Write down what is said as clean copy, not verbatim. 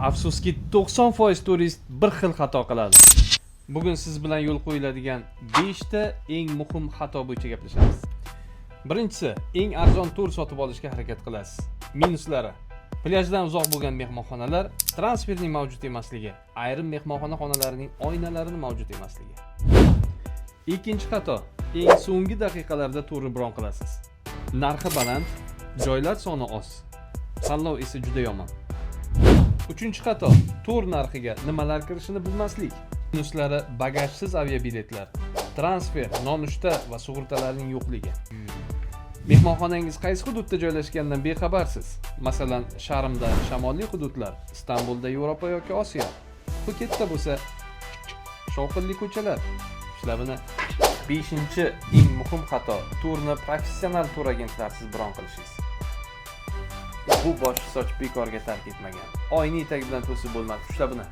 Afsuski, 90% turist bir xil xato qiladi. Bugun siz bilan yo'l qo'yiladigan 5 ta eng muhim xato bo'yicha gaplashamiz. Birinchisi, eng arzon tur sotib olishga harakat qilasiz. Minuslari: plyajdan uzoq bo'lgan mehmonxonalar, transferning mavjud emasligi, ayrim mehmonxona xonalarining oynalarini mavjud emasligi. Ikkinchi xato, eng so'nggi daqiqalarda turni bron qilasiz. Narxi baland, joylar soni oz, tanlov esa juda yomon. Uchinchi xato, tur narxiga nimalar kirishini bilmaslik. Minuslari: bagajsiz aviabiletlar, transfer, nonushta va sug'urtalarning yo'qligi. Mehmonxonangiz qaysi hududda joylashganidan bexabarsiz. Masalan, Sharmda shamolli hududlar, Istanbulda Yevropa yoki Osiyo. Pxuketda bo'lsa shovqinli ko'chalar. Shlabini. Beshinchi eng muhim xato, turni professional tur agentlarsiz bron qilishingiz. Bu bosh soch bekorga tark etmagan. Oyning tagi bilan to'sib bo'lmadi. Ushlabini.